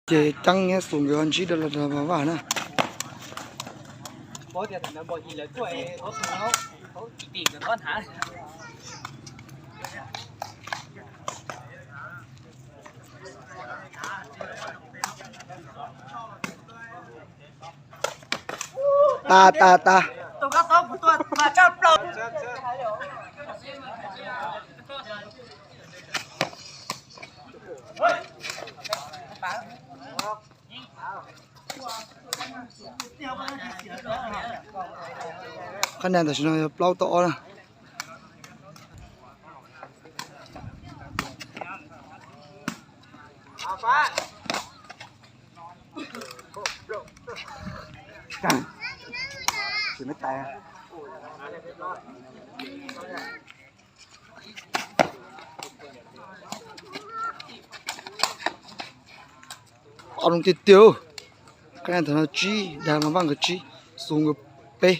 Ces ceeb nyob xus nkawd ho ntsib Dag Las Mas Vaj na. Tas tas tas. Qhab nas tam sim no yog plaub tau ob na. Ob lub tiag tiag. Qhab nas tam sim no tsib, Dag Mas Vaj nkawd tsib, xus nkawd peb.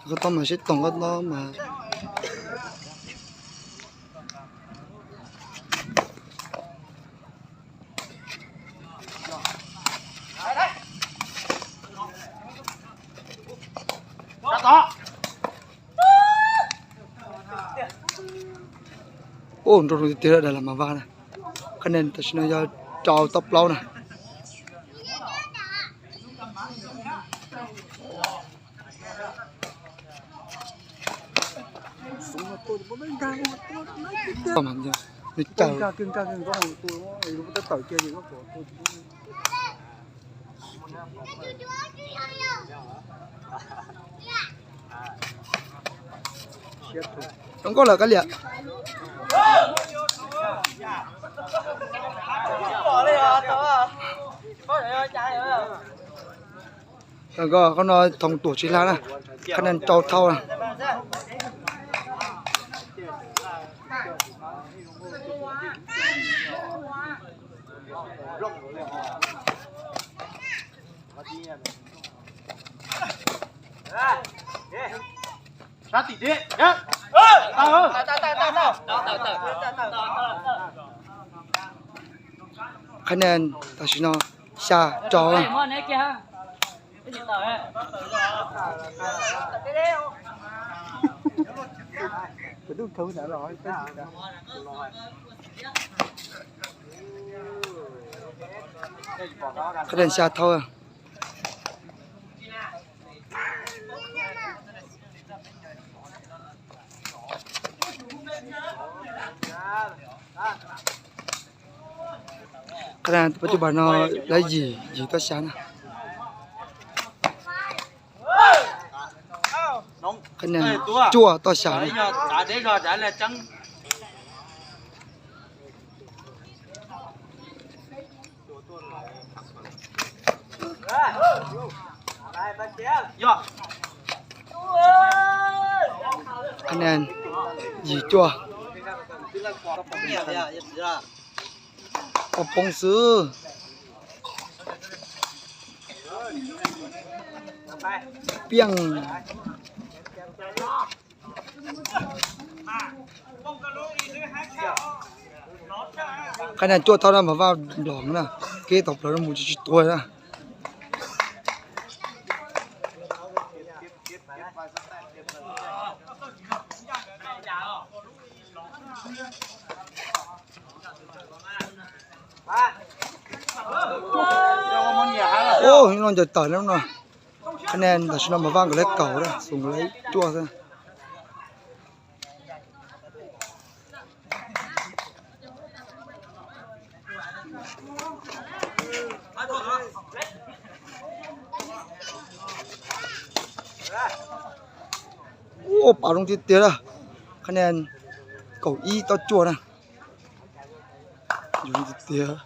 Koj tau mas sib toom koj tau mas. Ub, nroo tiag tiag Dag Las Mas Vaj na. Qhab nas tam sim no yog rau tau plaub na. Nws caw. Zoo nkauj lawm kab liam. Koj no Thoom Tuam tsis hla na, qhab nas rau thauj na. Qhab nas tam sim no xya rau. Qhab nas xya thauj. Qhab nas pab cub npas no lawv yim, yim toj xya na. Qhab nas cuaj toj xya na. Qhab nas yim cuaj. Ob poob xwb. Piaj. Qhab nas cuaj thauj na, Mas Vaj nplom na, keb tau plaws no mus tsis tsis tuag na. Ub, no ncaws tawm lawm no. Qhab nas tam sim no Mas Vaj nkawd lawv kaum na, xus nkawd lawv cuaj xwb. Ub, pam zoo tiag tiag na. Qhab nas kaum ib toj cuaj na. Zoo tiag tiag.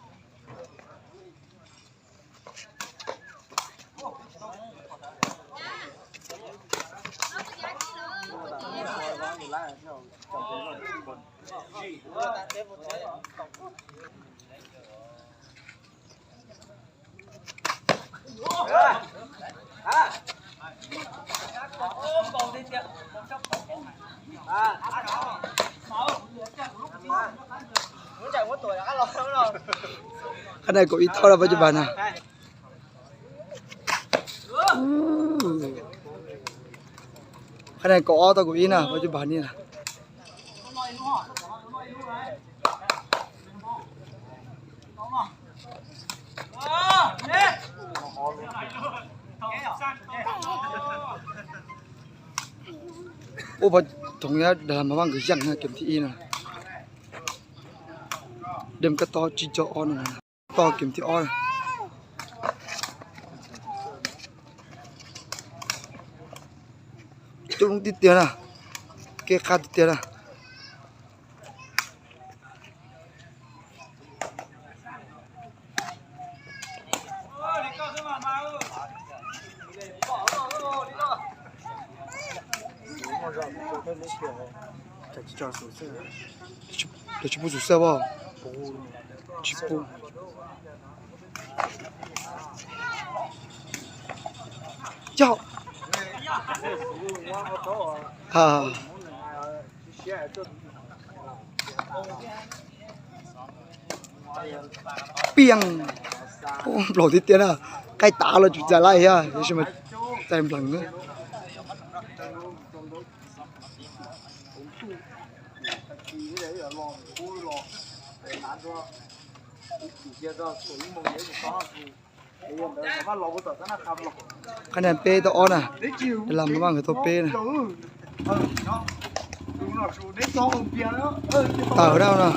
Qhab na kaum ib tau na Paj Cub Pam na. Qhab na kaum ob tau kaum ib na Paj Cub Pam ni na. Ua pov thoov yog Dam Mas Vaj nkawd yeej na, kiam thib ib na. Dam Kab Tob tsib caug ob na, Tob kiam thib ob na. Coob tiag tiag na, kev qab tiag tiag na. Lawv tsis pub xub xab os. Tsis pub. Yog. Piaj. Nplaum tiag tiag na. Qaij tav los tsis txais lawm thiab, tiam sis mas txais nplees na. Qhab na peb tau ob na, Dam Mas Vaj nkawd tau peb na. Tawm dab no.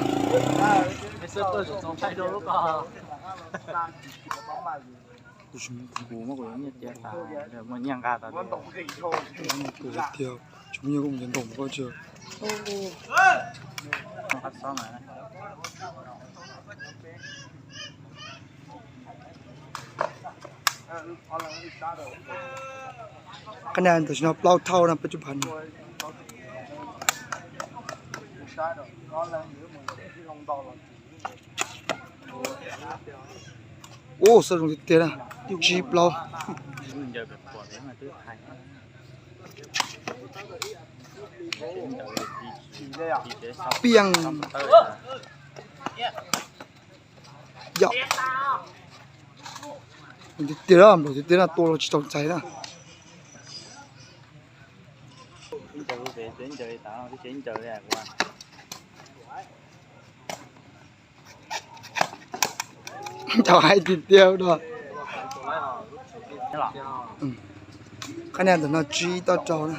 Kuv muaj kuv nyiaj tiag tas, kuv tiag, tsis muaj nyiaj kuj mus ntaus koj tsis. Qhab na tam sim no plaub thauj na Paj Cub Pam no. Ua xab zoo tiag tiag na, tsib plaub. Piaj. Yog. Tiag tiag na, nplaum tiag tiag na, tua los tsis tau txais na. Ncaws hais tiag tiag no. Qhab na ntawm no tsib toj rau na.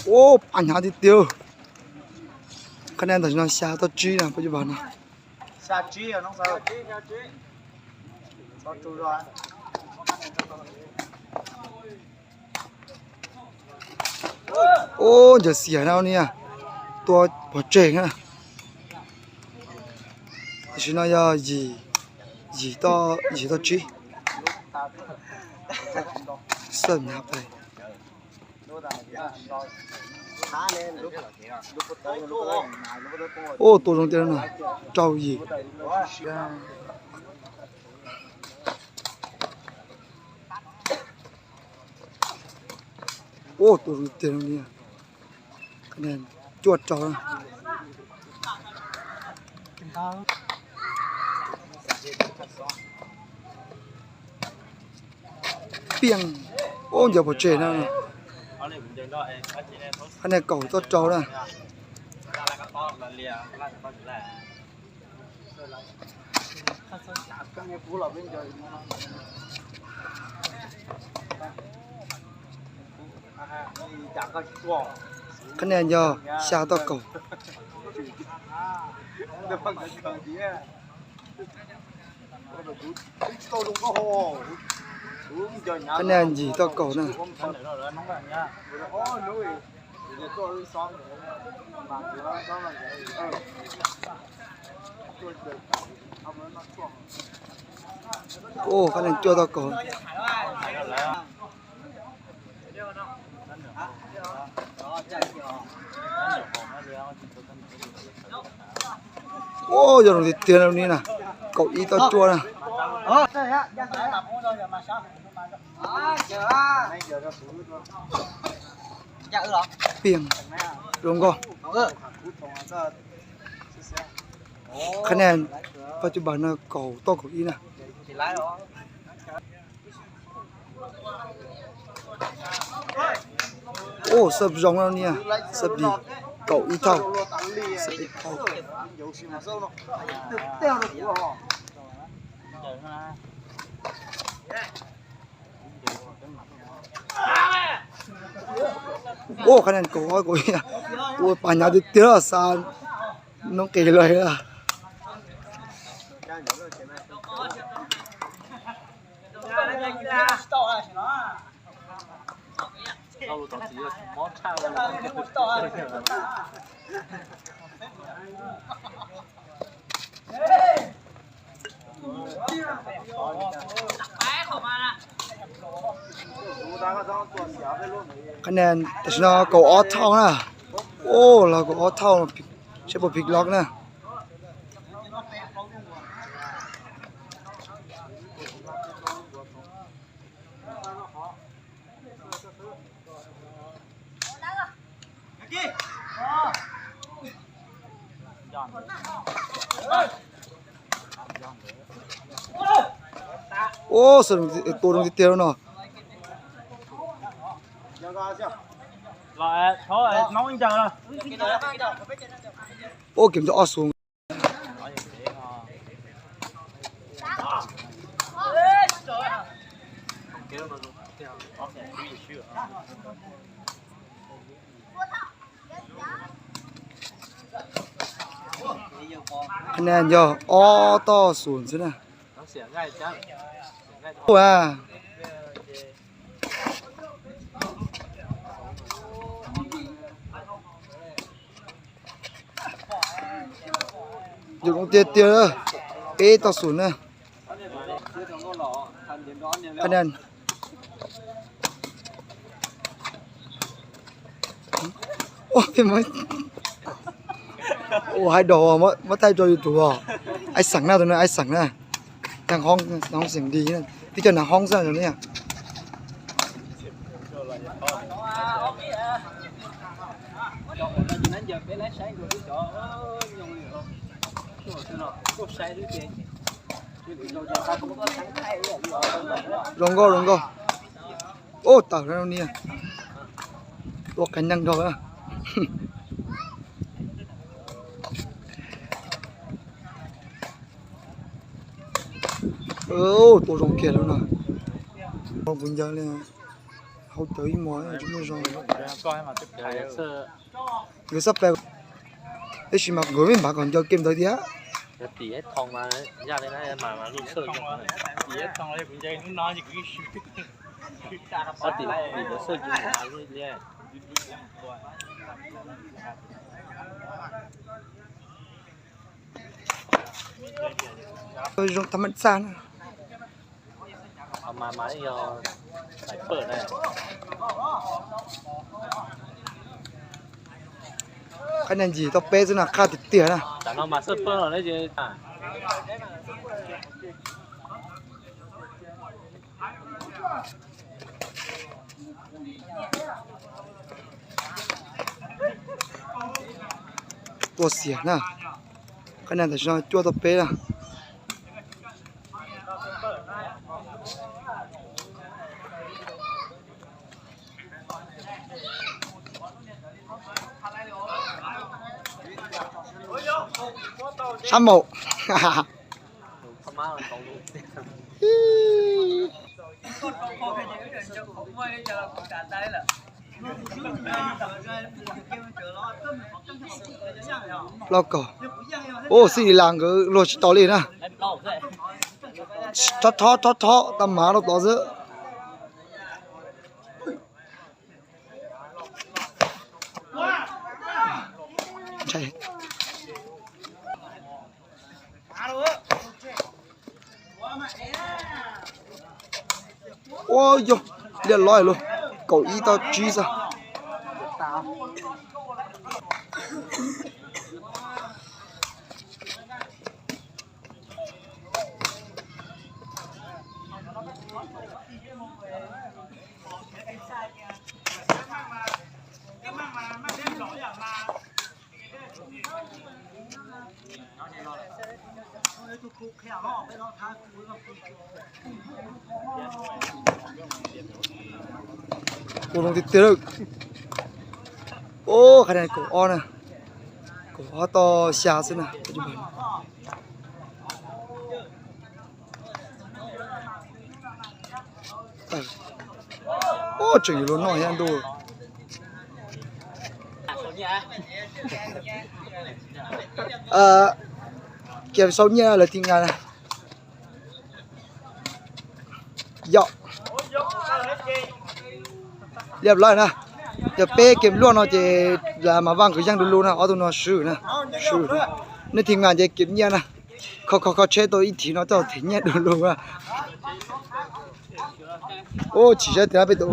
Ub, pab hnyav tiag tiag. Qhab na ntawm no xya toj tsib na, pab cub pab no. Ub, ncaws xiam na niag, tua pov tseg na. Tam sim no yog yim, yim toj tsib. Xaj nyav pais. Ub, tua zoo tiag no, rau yim. Ub, tua zoo tiag no niag. Cuaj rau na. Piaj. Ub, ncaws pov tseg na. Qhab na kaum toj rau na. Qhab na yog xya toj kaum. Qhab na yim toj kaum na. Ub, qhab na cuaj toj kaum. Ub, yog zoo tiag tiag no ni na. Kaum ib toj cuaj na. Piaj zoo nkauj. Khab nej pab cub npas no kaum toj kaum ib na. Ua xab zoo no niag xab dis kaum ib thauj. Ua qhov nees kaum ob kaum ib, ua pas hnyav tiag tiag xav noob qes los. Qhab nej tam sim no kaum ob thauj na. Ua los kaum ob thauj, seb puas pick lock na. Ua, tua zoo tiag tiag no. Ua, kev nco ob xu. Qhab nej yog ob toj xum xwb na. Yus zoo tiag tiag, peb toj xum na. Ua, hais dog muab thaij rau YouTube os. Aib xeem na, tus no aib xeem na. Nag hoob, nag hoob xeem di, tib co nag hoob xwb no ne. Zoo nkauj, zoo nkauj. Ub, tawm lawm niag. Tua qee neeg dhau lawm. Tua zoo kiag lawm no. Kuv ncaws li hauv cawv ib muag tsis muaj zoo. Nkawd xab plas, tab sis mas nkawd me npav kom ncaws kem ntawd thiab. Zoo tham maj txaj na. Qhab nej ncig tau peb xwb no, qhaj tiag tiag na. Tua xiam na. Qhab nej tam sim no cuaj tau peb na. Sab maum. Loj kawg. Ub, xij li las nkawd luag tsis tau li na. Thob thob thob thob tau mav rau tod xwb. Ua yog liaj loj lawm, kaum ib tau tsib xwb. Ua zoo tiag tiag lawm. Ub, qhov no kaum ob na, kaum ob toj xya xwb na. Ub, tseem yuav luag noj thiab ntuj. Kiag sau nyiaj lawv team nga na. Yog liab lawm na, yog peb game luaj no ces lam mas vaj nkawd yeej du lug na, ob tug no swb na, swb. Nej team nga ces game nyiaj na, kho kho kho tsheb tau ib thim no coj them nyiaj du lug na. Ub, chim siab tiag, peb tus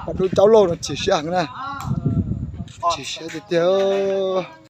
pab dub caub lauj no chim siab heev na, chim siab tiag tiag.